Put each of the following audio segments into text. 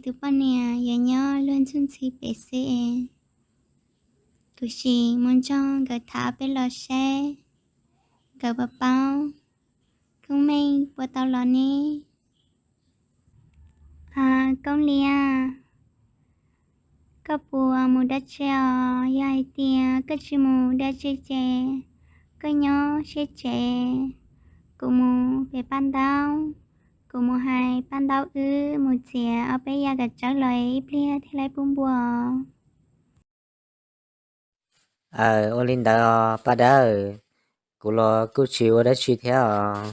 tus poj niam yuav nyob luag ntxhub ntxhi pem xwb es kuv sim mus nrog nkawd tham peb los saib nkawd puas paub Koob Meej puas tau los ne. Koob Liam, koj puas mus dab tsi os? Yog hais tias koj tsis mus dab tsi ces koj nyob siab tsev, kuv mus pem Paj Ntaub, kuv mus hais Paj Ntaub wb mus txiav ob peb yam kav tsawb los ib pliag thiaj li pub npua. Aws, ua li ntawd os Paj Dawb, kuv los kuj tsis ua dab tsi thiab os,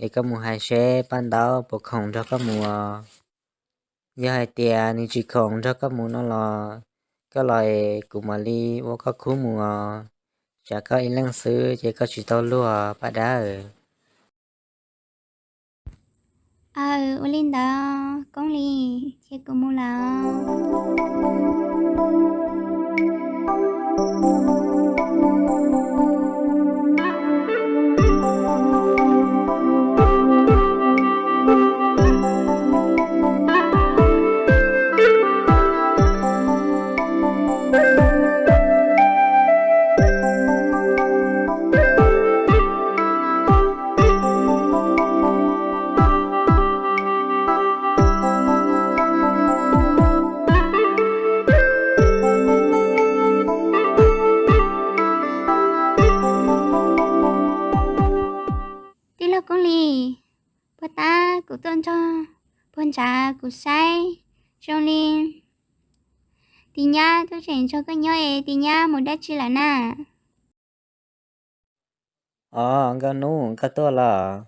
es koj mus hais seb Paj Ntaub puas khoom nrog koj mus os. Yog hais tias nws tsis khoom nrog koj mus no los, koj los es kuv mam li ua koj khub mus os, tsam koj ib leeg xwb ces koj tsis tau luag Paj Dawb. Aws, ua li ntawd Koob Liam, ces kuv mus lawm. Tij laug Koob Liam, puag ta kuv tuaj nrog puag ntsav kuv saib zoo li Tis Nyab twb tseem nrog koj nyob es Tis Nyab mus dab tsi lawm na? Os, Nkauj Hnub, koj tuaj los?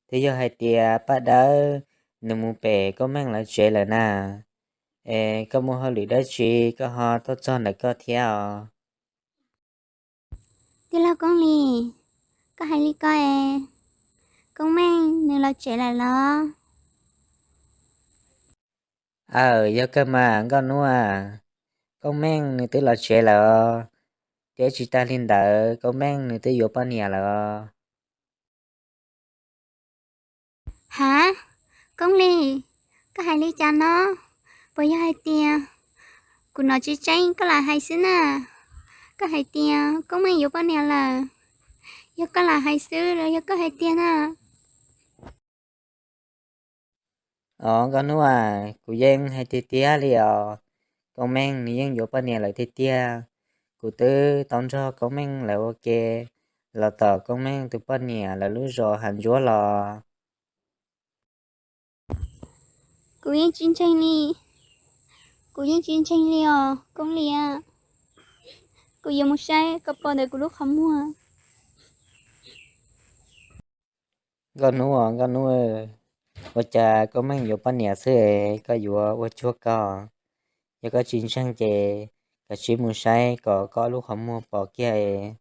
Twb yog hais tias Paj Dawb nws mus pem Koob Meej lawv tsev lawm na. Es koj muaj hauj lwm dab tsi koj ho tuaj txog ntawm koj thiab os? Tij laug Koob Liam, koj hais li ko es Koob Meej nws los tsev lawm los? Aws, yog kawg mas Nkauj Hnub a, Koob Meej nws twb los tsev lawm os, thiab tsis tas li ntawd Koob Meej nws twb yuav poj niam lawm os. Hav, Koob Liam, koj hais li cas no? Puas yog hais tias kuv hnov tsis tseeb koj lam hais xwb na? Koj hais tias Koob Meej yuav poj niam lawm, yog koj lam hais xwb los yog koj hais tiag na? Os Nkauj Hnub a, kuv yeej hais tiag tiag li os. Koob Meej nws yeej yuav poj niam lawm tiag tiag. Kuv twb tau nrog Koob Meej lawv ua ke los tom Koob Meej tus poj niam lawv lub zos Hav Ntsuab los. Kuv yeej tsis ntseeg li, kuv yeej tsis ntseeg li os Koob Liam. Kuv yuav mus saib kom pom ntawm kuv lub qhov muag. Nkauj Hnub os Nkauj Hnub, ua cas Koob Meej yuav poj niam xwb es koj yuav ua cuag koj? Yog koj tsis ntseeg ces koj sim mus saib kom koj lub qhov muag pom kiag es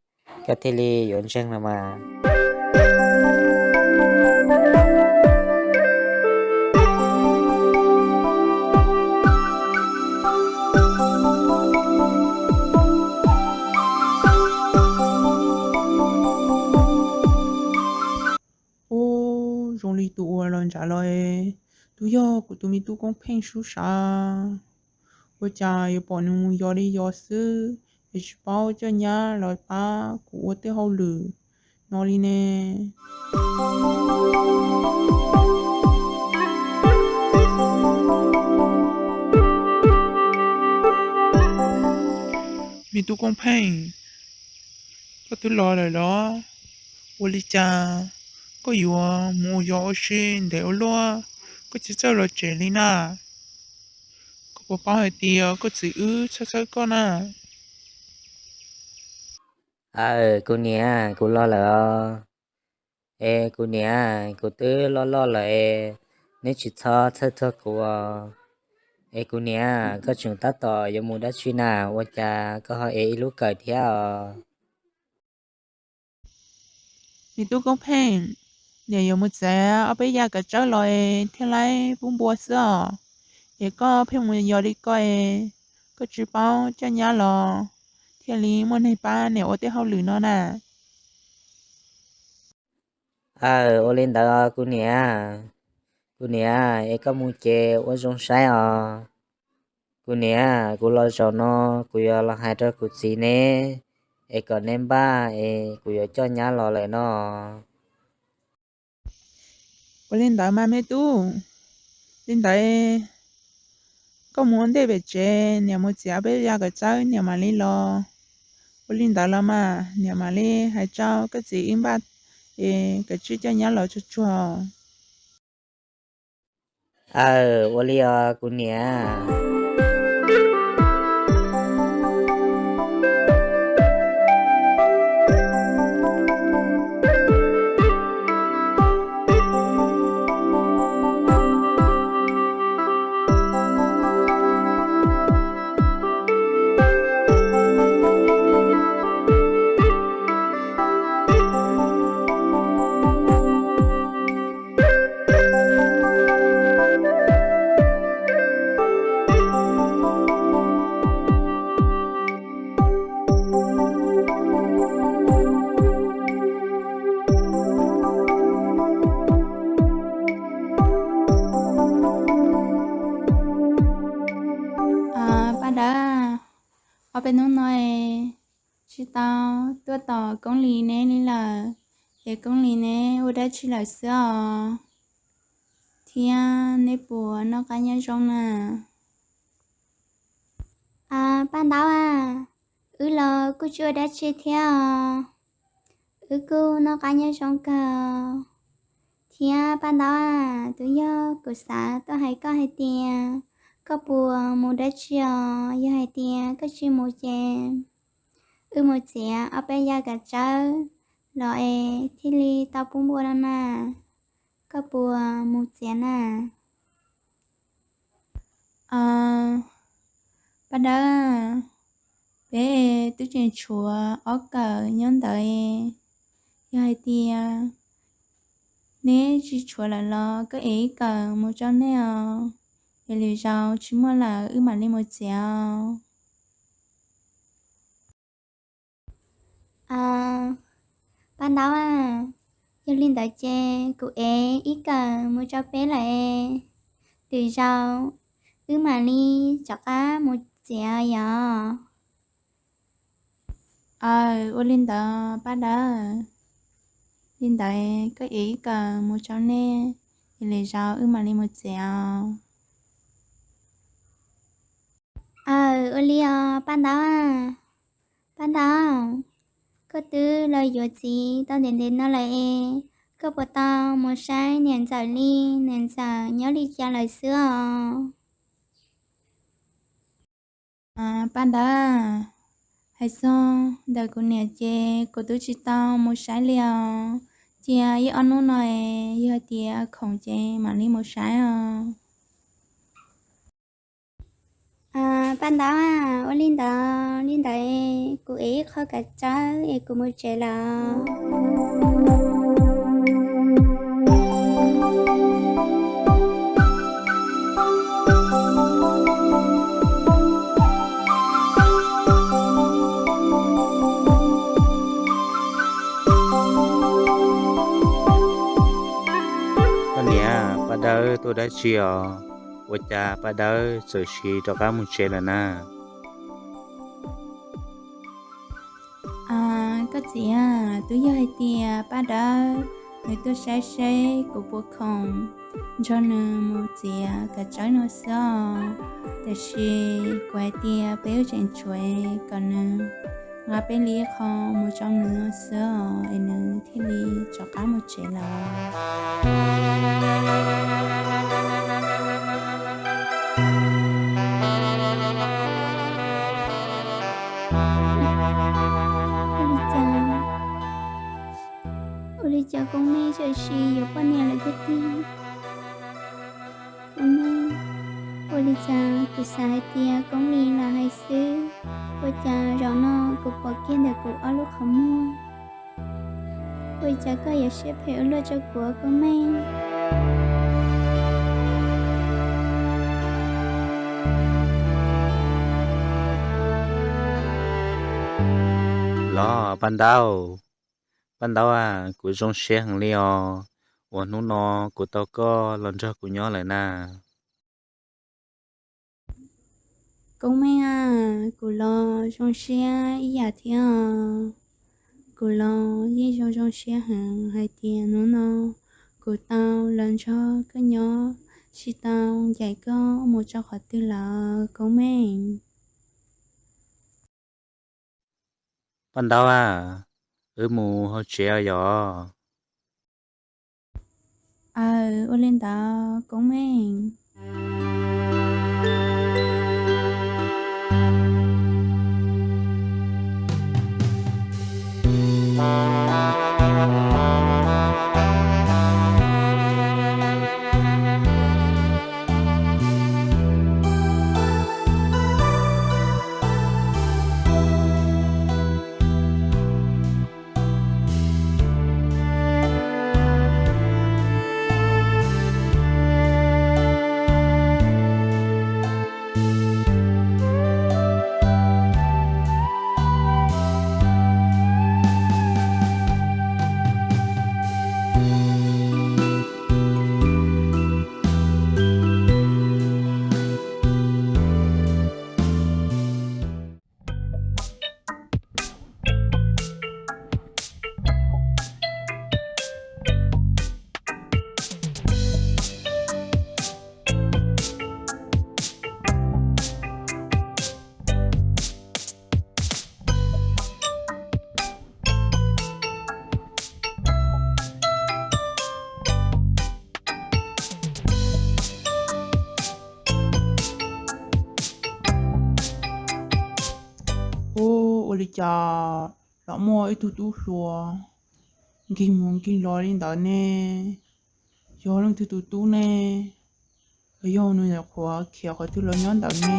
koj thiaj li yuav ntseeg los mas. Ub, zoo li tus uas los ntshav los es, twb yog kuv tus me tub Koob Pheej sub sav. Ua cas yuav pom nws mus yos li yos xwb, es tsis paub coj nyab los pab kuv ua tej hauj lwm no li ne. Me tub Koob Pheej, koj twb los lawm los? Ua li cas koj yuav mus yos ua si ntev ua luaj, koj tsis txawj los tsev li na? Koj puas paub hais tias koj txiv wb txhawj txhawj koj na? Aw, kuv niam, kuv los lawm os. Es kuv niam, kuv twb loj loj lawm es neb tsis txhob txhawj txog kuv os. Es kuv niam, koj tseem tab tom yuav mus dab tsi na, ua cas koj ho ev ib lub kawm thiab os? Me tub Koob Pheej, niam yuav mus txiav ob peb yam kav tsawb los es thiaj li pub npua xwb os. Es koj pheej mus yos li koj es, koj tsis paub coj nyab los thiaj li muaj neeg pab niam ua tej hauj lwm no na. Aw, ua li ntawd kuv niam, Kuv niam, es koj mus ces ua zoo saib os. Kuv niam, kuv los zaum no kuv yuav los hais rau kuv txiv neb, es kom neb npaj es kuv yuav coj nyab los lawm no. Ua li ntawd mas me tub, li ntawd koj mus ua ntej pem tsev, niam mus txiav peb ya kom tsawb niam mam li los. Ua li ntawd los mas niam mam li hais rau koj txiv wb npaj es kom tsij coj nyab los tsuag tsuag. Aw, ua li os kuv niam. Paj Dawb, ob peb hnub no tsis tau tuaj tos Koob Lis neb li lawm, es Koob Lis neb ua dab tsi lawm xwb os? Thiab neb puas noj qab nyob zoo na? Paj Ntaub a, wb los kuj tsis ua dab tsi thiab os. Wb kuj noj qab nyob zoo kawg. Thiab Paj Ntaub a, twb yog kuv xav tuaj hais koj hais tias koj puas mus dab tsi os? Yog hais tias koj tsis mus ces wb mus txiav ob peb yam kav tsawb los es thiaj li tau pub npua no na. Koj puas mus txiav na? Paj Dawb, peb twb tseem tshuav ob kawm nyob ntawd, yog hais tias neb tsis tshuav lawm los koj ev ib kawm mus rau neb os, es lwm zaus tsis muaj lawm wb mam li mus txiav os. Paj Ntaub a, yog li ntawd ces kuv ev ib kawm mus rau peb lawm, lwm zaus wb mam li rov qab mus txiav yom. Aw, ua li ntawd Paj Dawb. Li ntawd koj ev ib kawm mus rau neb, es lwm zaus wb mam li mus txiav os. Aw, ua li os Paj Ntaub. Paj Ntaub, koj twb los yuav txiv tau ntev ntev no lawm es koj puas tau mus saib niam ntxawm li? Niam ntxawm nyob li cas lawm xwb os? Paj Dawb, hais txog ntawm kuv niam ces kuv twb tsis tau mus saib li os. Cia ib ob hnub no es yog tias khoom ces mam li mus saib os. Paj Ntaub, ua li ntawd, li ntawd kuv ev ib qho kav tsawb es kuv mus tsev lawm. Koj niam, Paj Dawb tuaj dab tsi os? Ua cas Paj Dawb txawm sim rov qab mus tsev lawm na? Koj txiv, twb yog hais tias Paj Dawb nws tuaj saib seb kuv puas khoom nrog nws mus txiav kav tsawb no xwb os. Tiam sis kuv hais tias peb wb tseem tshuav kom nws nqa peb li qho mus rau nws no xwb os, es nws thiaj li rov qab mus tsev lawm. Ua li cas Koob Meej txawm sim yuav poj niam lawm tiag tiag? Koob Meej, ua li cas kuv xav hais tias Koob Lis lam hais xwb, ua cas zaum no kuv pom kiag ntawm kuv ob lub qhov muag? Ua li cas koj yuav siab phem ua luaj rau kuv, Koob Meej? Los Paj Ntaub, Paj Ntaub a, kuv zoo siab heev li os. uas hnub no kuv tau koj los nrog kuv nyob lawm na. Koob Meej a, kuv los zoo siab ib yam thiab os. Kuv los yeej zoo zoo siab heev hais tias hnub no kuv tau los nrog koj nyob, tsis tau ncaim koj mus rau qhov twg lawm Koob Meej. Paj Ntaub a, wb mus hauv tsev os yom. Aw, ua li ntawd Koob Meej. Ub, ua li cas los muaj ib tug tub hluas nkeeg mus nkeeg los li ntawd ne? Yog leej twg tus tub ne? Los yog nws nyuam qhuav khiav qhov twg los nyob ntawd ne?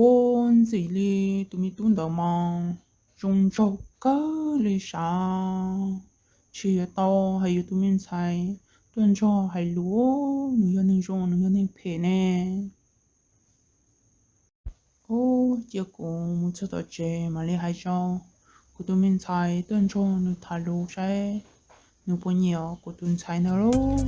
Ub, ntxim li tus me tub ntawd mas zoo nraug kawg li sav. Tsis yuav tau hais yuav tus me ntxhais tuaj nrog hais lus, nws yog neeg zoo, nws yog neeg phem ne. Ub, cia kuv mus txog tom tsev mam li hais rau kuv tus me ntxhais tuaj nrog nws tham lus saib nws puas nyiam kuv tus ntxhais ntawd lauj.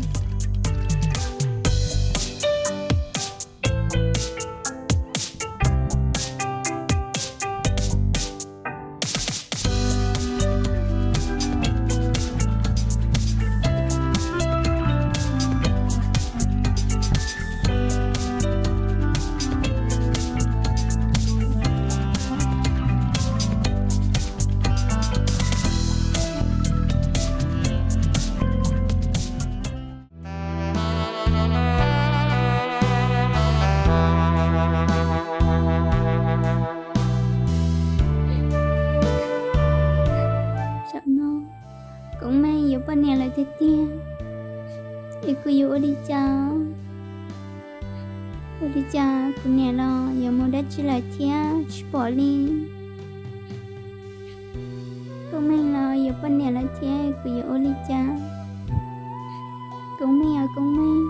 Zaum no Koob Meej yuav poj niam lawm tiag tiag, es kuv yuav ua li cas? Ua li cas kuv niam los yuav mus dab tsi lawm thiab tsis pom li? Koob Meej los yuav poj niam lawm thiab kuv yuav ua li cas? Koob Meej os Koob Meej,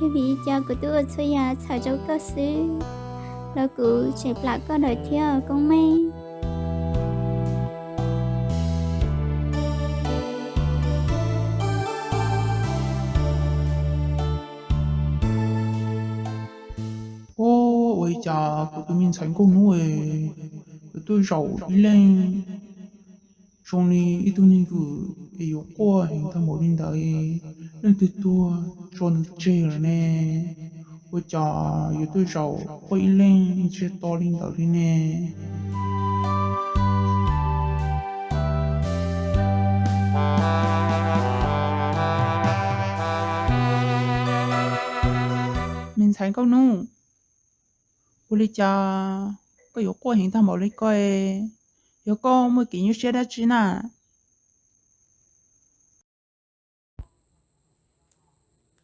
yog vim li cas kuv twb ua txhua yam txhawm rau koj xwb los kuv tseem plam koj lawm thiab Koob Meej. Ub, ua li cas kuv tus me ntxhais Nkauj Hnub es yuav tuaj zaum ib leeg zoo li ib tug neeg kws es yuav quaj heev tag npaum li ntawd, leej twg tuag tso nws tseg lawm ne? Ua cas yuav tuaj zaum quaj ib leeg ntsiag to li ntawd li ne? Me ntxhais Nkauj Hnub, ua li cas koj yuav quaj heev tag npaum li ko? Yog koj muaj kev nyuaj siab dab tsi na?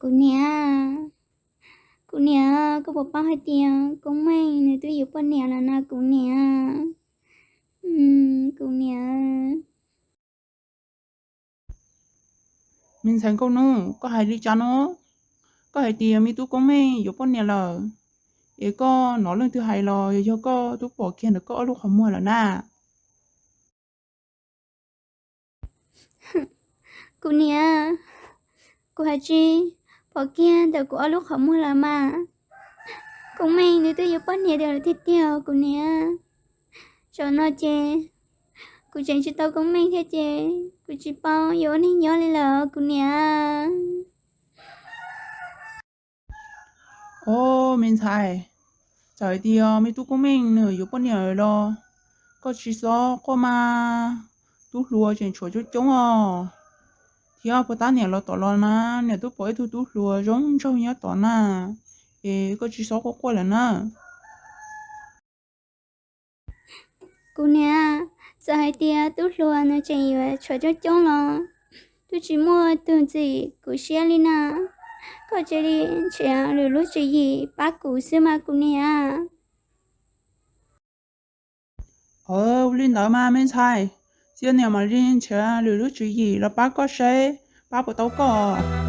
Kuv niam, kuv niam, koj puas paub hais tias Koob Meej nws twb yuav poj niam lawm na kuv niam? Kuv niam. Me ntxhais Nkauj Hnub, koj hais li cas no? Koj hais tias me tub Koob Meej yuav poj niam lawm, Es koj hnov leej twg hais los yog koj twb pom kiag ntawm koj ob lub qhov muag lawm na? Kuv niam, kuv hais tsis pom kiag ntawm kuv ob lub qhov muag lawm mas. Koob Meej nws twb yuav poj niam tiag tiag kuv niam. Zaum no ces kuv tseem tsis tau Koob Meej thiab ces kuv tsis paub yuav ua neeg nyob li lawm kuv niam. Au, me ntxhais, txawm hais tias me tub Koob Meej nws yuav poj niam los koj tsis txhob quaj mas, tub hluas tseem tshuav coob coob os. Thiab puag ta niam los tom los na, niam twb pom ib tug tub hluas zoo nraug nyob tom na, es koj tsis txhob quaj quaj lawm na. Kuv niam, txawm hais tias tub hluas nws tseem yuav tshuav coob coob los twb tsis muaj tug ntxim kuv siab li na. Koj cia li nrhiav lwm lub tswv yim pab kuv xwb mas kuv niam. Ua li ntawd mas me ntxhais, cia niam mam li nrhiav lwm lub tswv yim los pab koj saib pab puas tau koj.